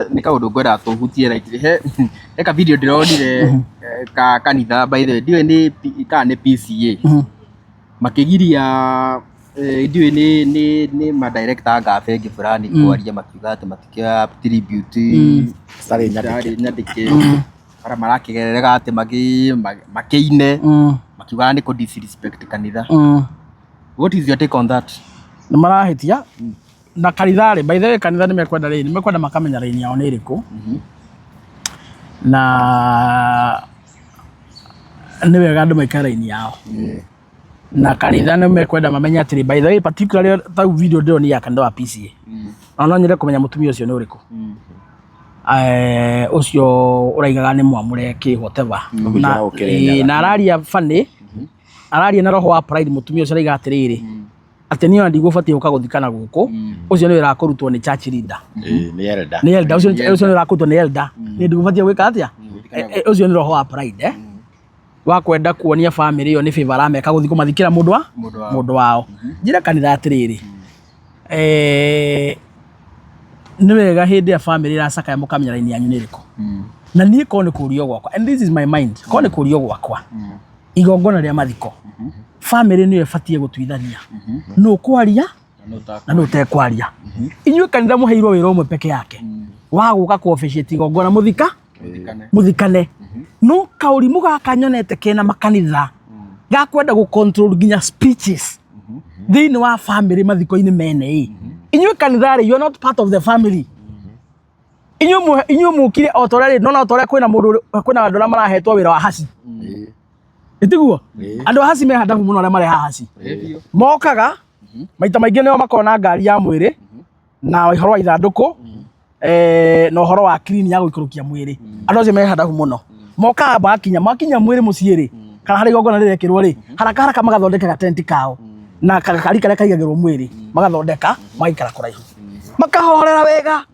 Nĩ kaũndũ ngwendaga tũhutie like he ka video ndĩronire ka kanitha, by the way ndiũĩ nĩ kana nĩ PCA makĩgiria, ndiũĩ nĩ ma director anga bengi fulani kwaria, makiuga atĩ matikĩoya tribute citarĩ nyandĩke. Citarĩ nyandĩke, ara marakĩgererega atĩ makĩine makiugaga nĩ kũ disrespect kanitha. What is your take on that? Nĩ marahĩtia na kanitha rĩ, by the way, kanitha nĩ mekwenda rĩ, nĩ mekwenda makamenya raini yao nĩ ĩrĩkũ, na nĩ wega andũ maikare raini yao, na kanitha nĩ mekwenda mamenye atĩrĩ, by the way, particularly tau video ndĩronire ya kanitha wa PCA, na no nyende kũmenya mũtumia ũcio nĩ ũrĩkũ, ũcio ũraigaga nĩ mwamũre kĩ whatever, na, Ũcio ũkĩrĩnyaga. Na araria funny, araria na roho wa pride. Mũtumia ũcio araiga atĩrĩrĩ, atĩ niĩ ona ndigũbatiĩ gũka gũthikana gũkũ. Ũcio nĩ wĩra wa kũrutwo nĩ church leader. Ĩĩ, nĩ elder. Nĩ elder ũcio, ũcio nĩ wĩra wa kũrutwo nĩ elder, niĩ ndigũbatiĩ gwĩka atĩa. Ũcio nĩ roho wa pride, wa kwenda kuonia family ĩyo nĩ favor arameka gũthiĩ kũmathikĩra mũndũ wa Mũndũ wao. Mũndũ wao. Njĩra kanitha atĩrĩrĩ, nĩ wega hĩndĩ ya family ĩracakaya mũkamenya raini yanyu nĩ ĩrĩkũ. Na niĩ korwo nĩ kũrio gwakwa, and this is my mind, korwo nĩ kũrio gwakwa, igongona rĩa mathiko, family nĩyo ĩbatiĩ gũtuithania nũ kwaria na nũ ũtekwaria. Inyuĩ kanitha mũheirwo wĩra ũmwe peke yake wa gũka ku officiate igongona, mũthika mũthikane. No kaũrimũ gaka nyonete kena makanitha gakwenda gũ control nginya speeches thĩinĩ wa family mathiko-inĩ mene ĩ. Inyuĩ kanitha rĩ, you are not part of the family. Inyuĩ mũkire o ta ũrĩa rĩ, nona o ta ũrĩa kwĩna mũndũ kwĩna andũ arĩa marahetwo wĩra wa haci. Ĩtiguo andũ a haci me handabu mũno, arĩa mareha haci mokaga maita maingĩ nĩo makoragwo na ngari ya mwĩrĩ na ũhoro wa ithandũkũ, na ũhoro wa clean ya gũikũrũkia mwĩrĩ. Andũ acio me handabu mũno, mokaga makinya makinya mwĩrĩ mũciĩ rĩ, kana harĩa igongona rĩrekĩrwo rĩ, haraka haraka magathondeka gatenti kao na gakari karĩa kaigagĩrwo mwĩrĩ, magathondeka, magaikara kũraihu, makahorera wega,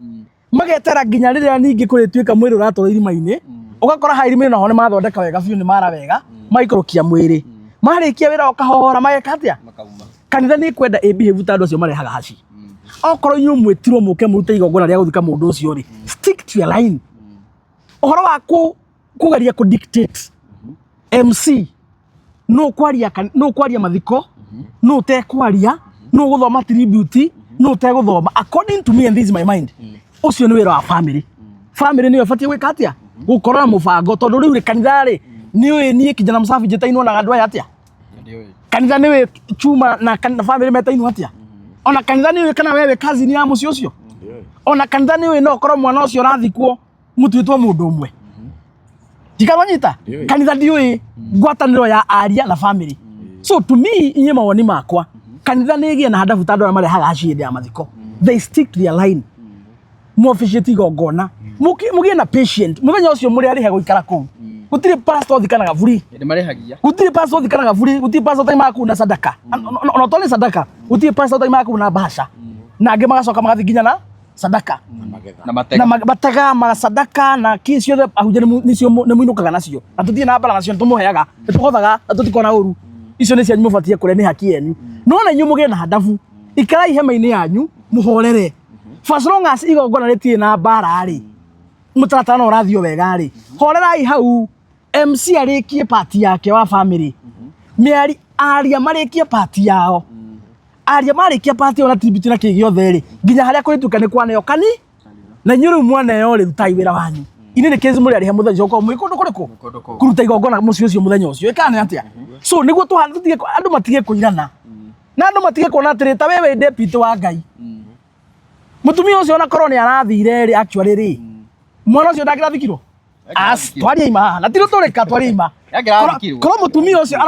magetera nginya rĩrĩa ningĩ kũrĩtuĩka mwĩrĩ ũratwarwo irima-inĩ. Ũgakora ha irima-inĩ naho nĩ mathondeka wega biũ, nĩ mara wega, magaikũrũkia mwĩrĩ, marĩkia wĩra ũkahohora, mageka atĩa? Makauma. Kanitha nĩ kwenda ĩ behave ta andũ acio marehaga haci. Okorwo inyuĩ mwĩtirwo mũke mũrute igongona rĩa gũthika mũndũ ũcio rĩ, stick to your line. Ũhoro wa kũgeria kũ dictate MC nũ kwaria, nũ kwaria mathiko, nũ ũtekwaria, nũ ũgũthoma tribute, nũ ũtegũthoma, according to me, and this is my mind, ũcio nĩ wĩra wa family. Family nĩyo ĩbatiĩ gwĩka atĩa? Gũkorwo na mũbango, tondũ rĩu rĩ, kanitha rĩ, nĩ ũĩ niĩ kijana msafi njĩtainwo na andũ aya atĩa? Kanitha nĩ wĩ chuma na family metainwo atĩa? Ona kanitha nĩ ũĩ kana we wĩ cousin ya mũciĩ ũcio? Ona kanitha nĩ ũĩ no ũkorwo mwana ũcio ũrathikwo mũtuĩtwo mũndũ ũmwe? Ndikamanyita. Ndiũĩ. Kanitha ndiũĩ ngwatanĩro ya aria na family. So to me, inyuĩ, mawoni makwa, kanitha nĩ ĩgĩe na handabu ta andũ arĩa marehaga haci hĩndĩ ya mathiko. They stick to their line, muofficiate igongona, mũgĩe na patient mũthenya ũcio mũrĩ arĩhe gũikara kũu. Gũtirĩ pastor ũthikanaga buri. Nĩ marĩhagia. Gũtirĩ pastor ũthikanaga buri, gũtirĩ pastor ũtaimaga kũu na sadaka. Ona to nĩ sadaka, gũtirĩ pastor ũtaimaga kũu na bahasha, na angĩ magacoka magathiĩ nginya na sadaka. Na matega. Na matega masadaka na kĩ ciothe, ahunjia nĩcio nĩ mũinũkaga nacio, na tũtirĩ na mbara nacio, nĩ tũmũheaga, nĩ tũhothaga na tũtikona ũru. Icio nĩ cianyu, mũbatiĩ kũrĩa, nĩ haki yenyu. No na inyuĩ mũgĩe na handabu, ikarai hema-inĩ yanyu mũhorere. For as long as igongona rĩtirĩ na mbara rĩ, mũtaratara no ũrathiĩ o wega rĩ, horerai hau. MC arĩkie part yake wa family, mĩari aria marĩkie part yao, aria marĩkia part yao na tribute na kĩ gĩothe rĩ, nginya harĩa kũrĩtuĩka nĩ kwaneo kani na inyuĩ rĩu mwaneo rĩ, rutai wĩra wanyu. Inĩ nĩ kĩzi mũrĩ arĩhe mũthenya ũcio ũkorwo mwĩ kũndũ kũrĩkũ? Kũndũ kũu. Kũruta igongona mũciĩ ũcio mũthenya ũcio ĩkana atĩa. So nĩguo tũtige andũ matige kũirana na andũ matige kuona atĩrĩ, ta we wĩ deputy wa Ngai, mũtumia ũcio ona korwo nĩ arathire rĩ, actually rĩ, mwana ũcio ndangĩrathikirwo. As twaria ima haha na tiro tũrĩka, twaria ima. Angĩrathikirwo. Korwo mũtumia ũcio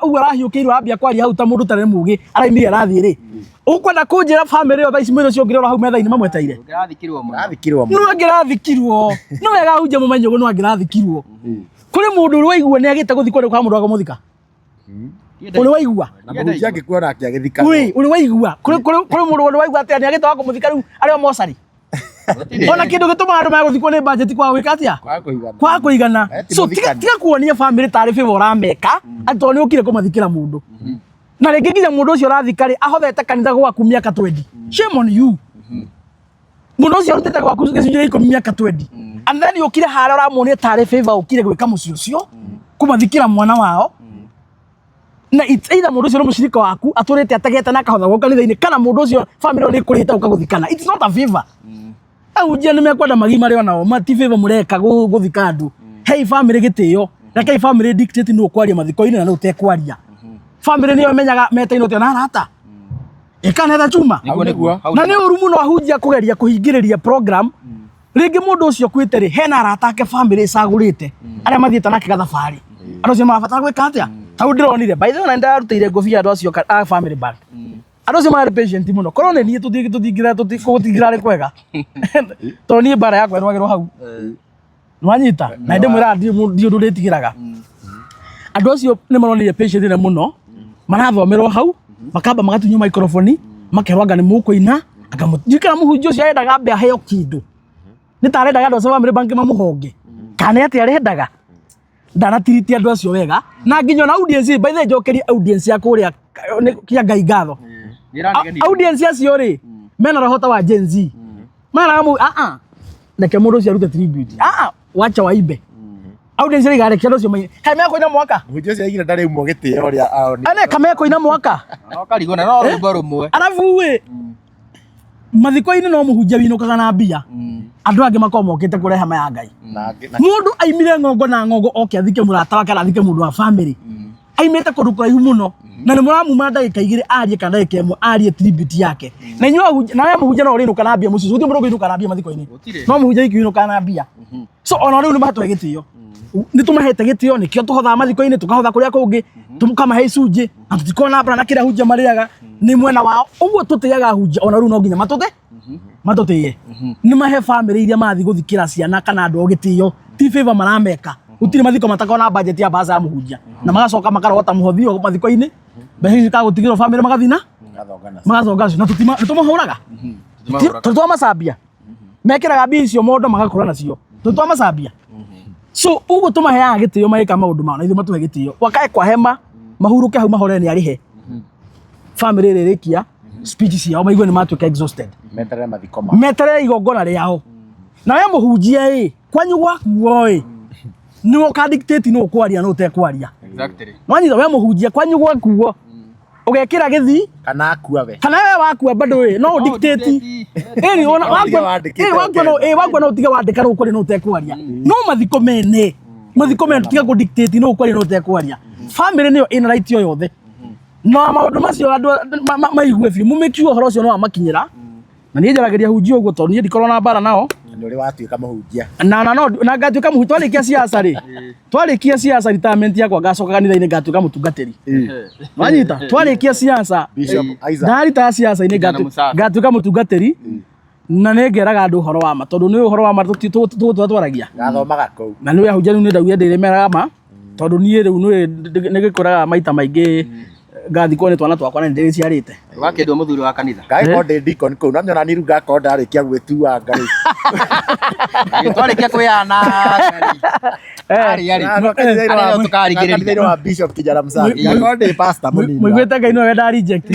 ũguo arahiũkĩirwo ambia kwaria hau ta mũndũ ũtarĩ mũgĩ, araimire arathiĩ rĩ, ũkwenda kũnjĩra family ĩyo thaa ici mwĩrĩ ũcio ũngĩrora hau metha-inĩ mamweteire? Ũngĩrathikirwo mũno. Rathikirwo. No angĩrathikirwo, no wega hunja mũmenye ũguo, no angĩrathikirwo. Kũrĩ mũndũ ũrĩ waigua nĩ agĩte gũthikwo nĩ kwa mũndũ wa kũmũthika? Ũrĩ waigua? Na mũhunjia angĩkua nake agĩthikagwo. Ui, ũrĩ waigua kũrĩ mũndũ ũrĩ waigua atĩ nĩ agĩte wa kũmũthika rĩu arĩ o mocarĩ? Ona kĩndũ gĩtũmaga andũ mage gũthikwo nĩ budget kwaga gwĩka atĩa? Kwaga kũigana. Kwaga kũigana. Eh, ti So tiga mũthikani. tiga kuonia family tarĩ favor ũrameka atĩ tondũ nĩ ũkire kũmathikĩra mũndũ, na rĩngĩ nginya mũndũ ũcio ũrathika rĩ, ahothete kanitha gwaku mĩaka 20. Shame on you. Mundu ucio arutite gwaku gĩcunjĩ gĩa ikũmi mĩaka 20, and then ũkire harĩa ũramuonia tarĩ favor ũkire gwĩka mũciĩ ũcio kũmathikĩra mwana wao. Na it's either mũndũ ũcio nĩ mũcirika waku atũrĩte ategete na akahotha gũka kanitha-inĩ, kana mũndũ ũcio family ĩyo nĩ ĩkũrĩhĩte gũka gũthikana. It's not a favor. Ahunjia nĩ mekwenda magimare onao, mati favor mũreka gũthika andũ. Hei family gĩtĩo, rekei family dictate nũ ũkwaria mathiko-inĩ na nũ ũtekwaria. Family nĩyo ĩmenyaga metainwo atĩa na arata ĩkanetha chuma. Nĩguo nĩguo. Hau Na nĩ ũru mũno ahunjia kũgeria kũhingĩrĩria program. Rĩngĩ mũndũ ũcio kwĩte rĩ, hena arata ake family ĩcagũrĩte arĩa mathiĩte nake gathabarĩ. Andũ acio marabatara gwĩka atĩa? Tau ndĩronire, by the way, na nĩndarutĩire ngũbia andũ acio a family bank. Andũ acio marĩ patient mũno. Korwo nĩ niĩ tũtingĩrarĩ kwega, tondũ niĩ mbara yakwa ĩrwagĩrwo hau. Nĩwanyita? Na ndĩmwĩraga ndi ũndũ ndĩtigĩraga. Andũ acio nĩ maronire patient nene mũno, marathomerwo hau, makamba magatunywo microphone, makerwo anga nĩ mũkũina, anga ndiũĩ kana mũhunjia ũcio arendaga ambe aheo kĩndũ. Nĩ ta arendaga andũ acio a family bank mamũhonge, kana nĩ atĩa arendaga. Ndanatiriti andũ acio wega, na nginya ona audience, by the way, njokerie audience ya kũrĩa kĩa Ngai ngatho. Audience acio rĩ, mena roho ta wa Gen Z. Maraga mu a a reke mũndũ ũcio arute tribute. A a wacha waimbe. Audience rĩ gareke andũ acio maine. Kaĩ mekũina mwaka? Mũhunjia ũcio aigire ndarĩ umwo gĩtĩo ũrĩa aoni. Ane kamekũina mwaka? No karigwo na no rwĩmbo rũmwe. Arabu ĩ mathiko-inĩ no mũhunjia winũkaga na mbia. Andũ angĩ makoragwo mokĩte kũrehe hema ya Ngai. Na angĩ- na Mũndũ aimire ng'ongo na ng'ongo oke athike mũrata wake kana athike mũndũ wa family. Aimĩte kũndũ kũraihu mũno na nĩ mũramuma ndagĩka 2 arie kana ndagĩka 1 arie tribute yake. Na inyuĩ ahunjia, na we mũhunjia no ũrĩinũka na mbia mũciĩ, gũtirĩ mũndũ ũngĩinũka na mbia mathiko-inĩ. Gũtirĩ. No mũhunjia wiki ũinũkaga na mbia. So ona rĩu nĩ matũhe gĩtĩo. Nĩ tũmahete gĩtĩo, nĩkĩo tũhothaga mathiko-inĩ, tũkahotha kũrĩa kũngĩ, tũkamahe icunjĩ, na tũtikoragwo na mbara na kĩrĩa ahunjia marĩaga nĩ mwena wao. Ũguo tũtĩaga ahunjia, ona rĩu no nginya matũtĩe. Nĩ mahe family iria marathiĩ gũthikĩra ciana kana andũ ao gĩtĩo, ti favor marameka. Gũtirĩ mathiko matakoragwo na budget ya mbaca ya mũhunjia, na magacoka makarogota mũhothi ũyũ mathiko-inĩ, mbeca ici cikagũtigĩrwo family magathiĩ na Magathonga magathonga nacio. Na nĩ tũmahũraga, tondũ twamacambia mekĩraga mbia icio mondo magakũra nacio, tondũ twamacambia. So ũguo tũmaheaga gĩtĩo magĩka maũndũ mao, na ithuĩ matũhe gĩtĩo, wakae kwa hema mahurũke hau mahorere nĩ arĩhe family ĩrĩa ĩrĩkia speech ciao maigue nĩ matuĩka exhausted. Meterere mathiko mao. Meterere igongona rĩao. Na we mũhunjia ĩ kwanyu gwakuo ĩ nĩwe ũka dictate nũ ũkwaria nũ ũtekwaria. Exactly. Wanyita? We mũhunjia kwanyu gwakuo ũgekĩra gĩthii Kana akua we. Kana we wakua bado ĩ no dictate ĩni ona No ũtige wakua wandĩkĩte ĩ wakua no ĩ wakua no ũtige wandĩka no ũkwaria no ũtekwaria. No mathiko mene, mathiko mene tiga kũ dictate no ũkwaria no ũtekwaria. Family nĩyo ĩna right o yothe na maũndũ macio andũ maigue biũ, mũmake sure ũhoro ũcio nĩ wamakinyĩra. Na niĩ njaragĩria hunjia ũguo tondũ niĩ ndikoragwo na mbara nao. Na nĩ ũrĩ watuĩka mũhunjia. Na no na ngatuĩka mũhunjia twarĩkia siasa rĩ, twarĩkia siasa retirement yakwa ngacoka kanitha-inĩ ngatuĩka mũtungatĩri. Wanyita? Twarĩkia siasa Bishop Isaac. Ndarita siasa-inĩ Kijana mũsafi. ngatuĩka mũtungatĩri na nĩ ngeraga andũ ũhoro wa ma, tondũ nĩ ũhoro wa ma tũgũtũra twaragia. Gathomaga kũu. Na nĩ ahunjia rĩu nĩ ndaugire ndĩrĩmeraga ma, tondũ niĩ rĩu nĩ gĩkoraga maita maingĩ ngathikwo nĩ twana twakwa na nĩ ndĩrĩciarĩte. Wakĩndwo mũthuri wa kanitha. Ngagĩkorwo ndĩ deacon kũu, no nyona niĩ rĩu ngakorwo ndarĩkia gwĩtuanga rĩu. Twarĩkia kwĩyana. Arĩ arĩ. Arĩa tũkarigĩrĩria. Kanitha-inĩ wa Bishop Kijana Msafi. Ngakorwo ndĩ pastor mũnini. Mũiguĩte Ngai nĩwe wendaga reject.